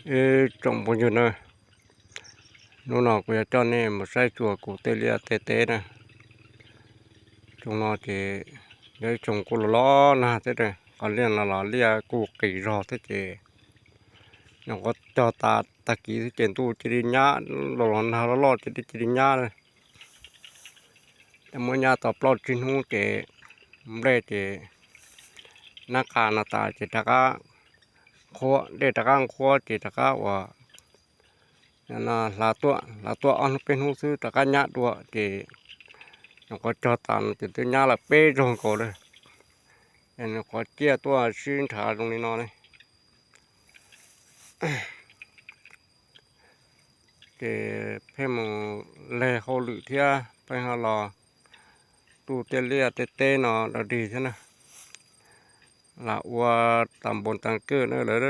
Ib tsoom phooj ywg na, hnub no kuv yuav coj nej mus saib xyuas kuv tej liaj tej teb na. Xyoo no ces yog ib xyoo kuj los los nag thiab, qhov liaj no los liaj kuj qis zog thiab ces nyuam qhuav cog tas tag kis thiab ces ntuj cia li nyab, los los nag loj loj ces cia li nyab na. Ces muab nyab tau plaub tsib hnub ces nplej ces nab qa no tas ces rov qab qhuav, dej rov qab qhuav ces rov qab uas hla tuaj, hla tuaj ob hnub peb hnub xwb rov qab nyab dua ces nyuam qhuav cog tas no ces twb nyab lawm peb zaug nkaus lawm. Nyuam qhuav ciaj tuaj sib nrhav zoo li no ne. Ces pheej mus leg hauj lwm thiab pheej ho los tu tej liaj tej teb no dog dig thiab na. Lam ua tas npoo tas kawj na lawm,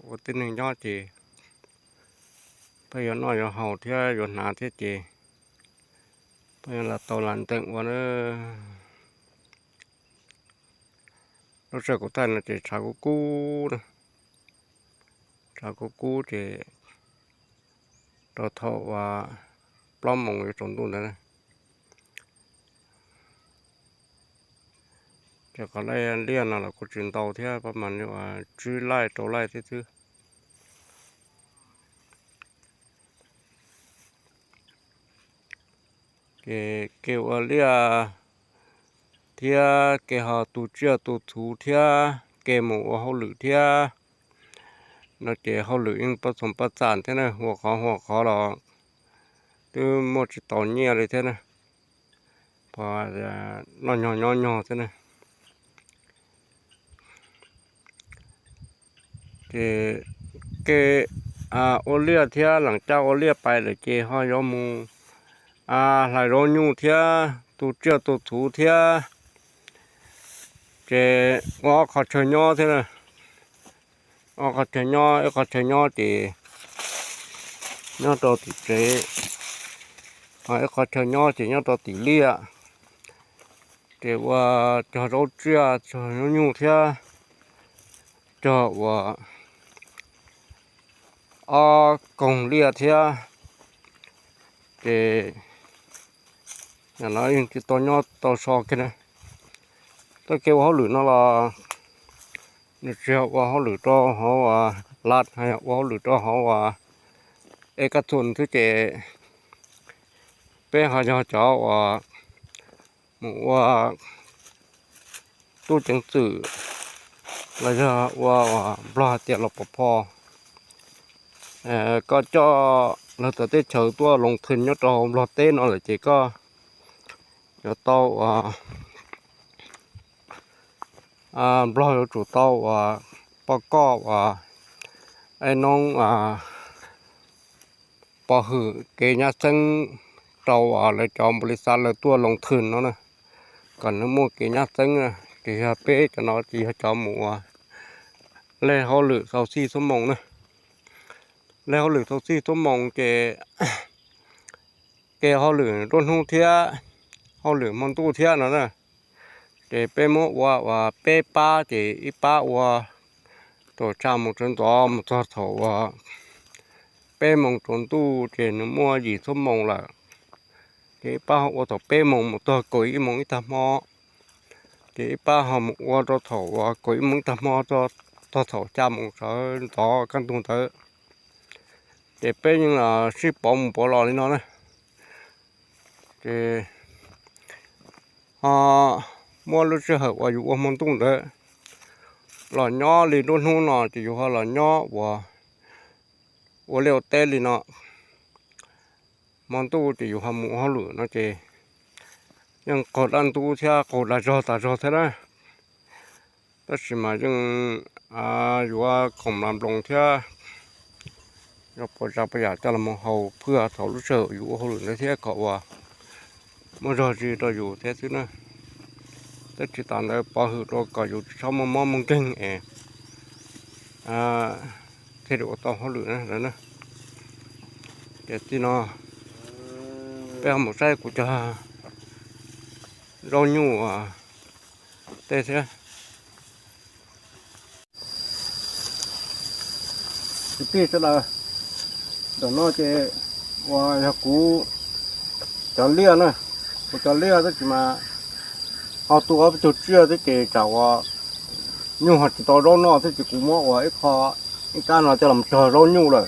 ua tib neeg nyob ces pheej yuav noj yuav haus thiab yuav hnav thiab ces pheej yuav lam tau lam ntees ua na. Lub sij hawm kuv thaij no ces tshav kub kub na, tshav kub kub ces rau thaum uas plaub moos yuav tsaus ntuj ntawd na. Ces qhov liaj no los kuj tsis ntau thiab, pab mas li uas tsib laij rau laij thiab xwb. Ces kev ua liaj thiab kev ho tu tsiaj tu txhuv thiab kev mus ua hauj lwm thiab no ces hauj lwm yeej pab txoos pab txam thiab na, ua qhov ua qhov los twb muaj tsis tau nyiaj li thiab na, pom noj nyog nyob nyog thiab na. Ces kev ua liaj thiab lees caj ua liaj pais lawm ces ho yuav mus hlais zaub nyuj thiab tu tsiaj tu txhuv thiab, ces ua ob qho chaw nyob thiab na. Ob qho chaw nyob, ib qho chaw nyob ces nyob rau tim tsev, ho ib qho chaw nyob ces nyob rau tim liaj. Ces ua cog zaub tsiaj, cog zaub nyuj thiab cog ua ob koog liaj thiab. Ces no yeej tsis tau nyob tau so kiag na. Txoj kev ua hauj lwm no los nws tsis yog ua hauj lwm rau hauv uas lat, yog ua hauj lwm rau hauv uas es kaj txuas xwb ces peb ho yog cov uas mus ua tub ceev xwm los yog ua uas nplog hais tias los pov pho, koj coj lawv txawv teb chaws tuaj loos thwm nyob rau hauv nplog teb no lawm ces koj yuav tau uas nplog yuav tsum tau uas pov koj uas ib noob pov hwm kev nyab xeeb rau uas lawv cov npaum li xav lawv tuaj loos thwm no na, kom nws muaj kev nyab xeeb. Ces yog peb cov no ces yog cov mus uas lej hauj lwm xau xij xuab moos na. Lej hauj lwm xau xij xuab moos ces kev hauj lwm nruab hnub thiab hauj lwm hmo ntuj thiab no na. Ces peb muab ua uas peb pab ces ib pab ua thaum tsam moos sawv ntxov mus txog thaum uas peb moos tsaus ntuj ces nws muaj yim xuab moos lawm. Ces ib pab ho ua thaum peb moos mus txog kaum ib moos ib tag hmo, ces ib pab ho mus ua rau thaum uas kaum ib moos ib tag hmo txog thaum xya moos sawv ntxov kaj ntug ntawd. Ces peb yeej los sib pov mus pov los li no na. Ces ho muab lub sij hawm uas yus ua hmo ntuj ntawd los nyob li nruab hnub no ces yus ho los nyob uas ua liaj ua teb li no. Hmo ntuj ces yus ho mus ua hauj lwm no ces yeej qaug dab ntub thiab qaug dag zog tas zog thiab na. Tab sis mas yeej yuav khoom mlas nploos thiab yuav pov zaj pov yam coj los mus haus phwj thaum lub sij hawm yus ua hauj lwm ntawd thiab kom uas muaj zog zis rau yus thiab xwb na. Tab sis tas ntawd pov hwm rau kom yus tsis txhob muaj mob muaj nkeeg es thiaj li ua tau hauj lwm na lawm na. Ces txij no peb ho mus saib kuv cov zaub nyuj tej thiab. Kwv tij sawv daws, ntawm no ces uas yog kuv cov liaj na, kuv cov liaj tab sis mas ho tu ob peb tug tsiaj thiab ces tsam uas nyuj ho tsis tau zaub noj thiab ces kuv muab ua ib qho, ib kab no coj los tsog zaub nyuj lawm.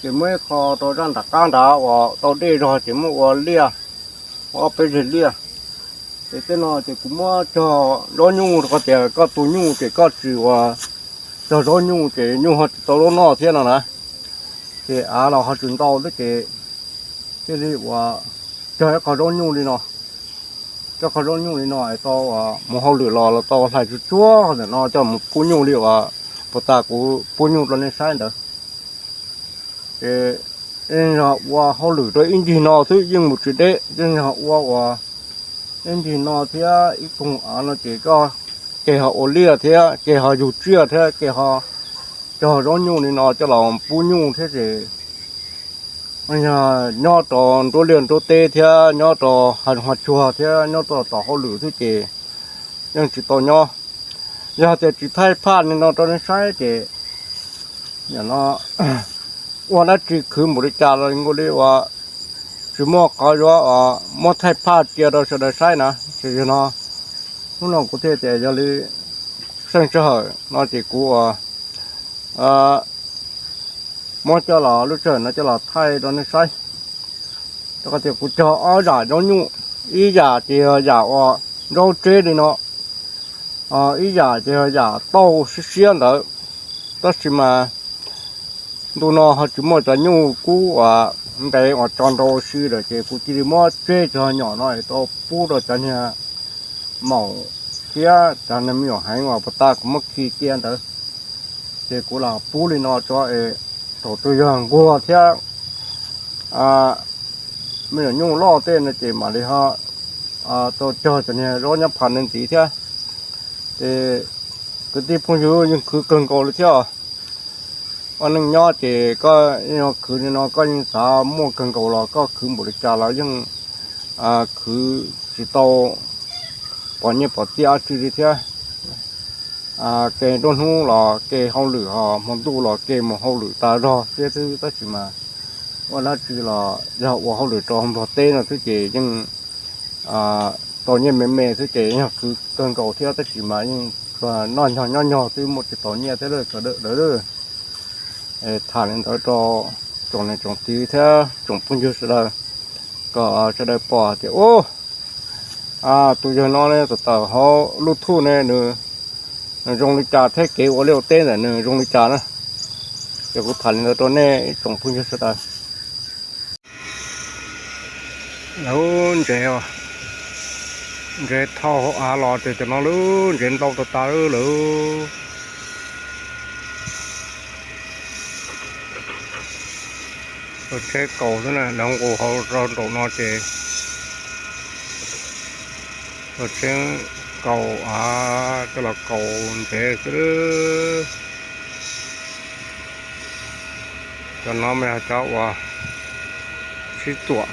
Ces muab ib qho rau zaj nram qab nrad uas tau dej zog ces muab ua liaj, ua ob peb zeg liaj. Ces tej no ces kuv muab tsog zaub nyuj rau qhov tias koj tu nyuj ces koj tsis ua tsog zaub nyuj ces nyuj ho tsis tau zaub noj thiab no na. Ces av los ho tsis ntau thiab ces thiaj li ua tsog ib qho zaub nyuj li no. Tsog qho zaub nyuj li no es tau mus hauj lwm los los tau hlais tsuag tsuag ntawm no coj mus pub nyuj li uas puag ta kuv pub nyuj rau nej saib ntawd. Ces yog ua hauj lwm rau ib ncig no xwb yeej mus tsis deb, yeej yog ua uas ib ncig no thiab ib koog av no ces koj ces ho ua liaj thiab ces ho yug tsiaj thiab ces ho cog zaub nyuj li no coj los pub nyuj thiab ces yog nyob rau nruab liaj nruab teb thiab nyob rau hav zoov hav tsuag thiab nyob rau tom hauj lwm xwb ces yeej tsis tau nyob. Yog tias tsis thaij phaj li no rau nej saib ces nim no ua dab tsi khwv npaum li cas los nkaus li uas tsis muaj qhov yuav muab thaij phaj cia rau sawv daws saib na. Ces yog no hnub no kuv thiaj tias yog li xeej sij hawm no ces kuv uas muab coj los lub sij hawm no coj los thaij rau nej saib. Rau qhov tias kuv cog ob yam zaub nyuj, ib yam ces yog yam uas zaub tseb li no, ib yam ces yog yam tauj siab siab ntawd. Tab sis mas ntu no ho tsis muaj cov nyuj kub uas ntev uas tso nrau ua si lawm ces kuv cia li muab tseb cov nyom no es tau pub rau cov niag maum thiab cov niag me nyuam heev uas puag ta kuv muab khi cia ntawd. Ces kuv los pub li no tso es thaum twg yog nquag thiab me nyuam nyuj loj tej no ces mam li ho tau cog cov niag zaub nyab phas ntawd ntxiv thiab. Ces kwv tij phooj ywg yeej khwv kawg nkaus li thiab. Ua neej nyob ces koj yeej khwv li no koj yeej xav muaj kawg nkaus los koj khwv npaum li cas los yeej khwv tsis tau pom nyiaj pom txiaj dab tsi li thiab. Kev nruab hnub los kev hauj lwm, ho hmo ntuj los kev mus hauj lwm tas zog thiab xwb tab sis mas ua dab tsi los yog ua hauj lwm rau Nplog teb no xwb ces yeej tau nyiaj me me xwb ces yog khwv kawg nkaus thiab tab sis mas yeej noj nyog nyob nyog xwb muaj tsis tau nyiaj thiab sawv daws. Tham li ntawd rau tsoom niam tsoom txiv thiab tsoom phooj ywg sawv daws kom sawv daws pom tias ub, tus yawg no ne tawm tawm hauv lub thuj ne nws zoo li cas thiab kev ua liaj ua teb ntawm nws zoo li cas na. Ces kuv tham li ntawd rau nej ib tsoom phooj ywg sawv daws. Lawv ntsev, ntsev thauj hauv av los ces cov no lub ntsev ntau tas tas lawm. Tsheb kaus xwb na, lawv nqus hauv rau nraum no ces tsheb kaus av coj los kaus ntsev xwb. Cov no mas yog cov uas sib txuam.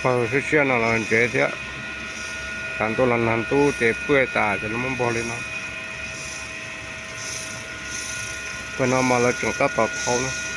Pawg siab siab no los ntsev thiab. Tshav ntuj los nag ntub ces pw tas ces lawv muab npog li no. Pawg no mas lawv tseem tab tom thau na.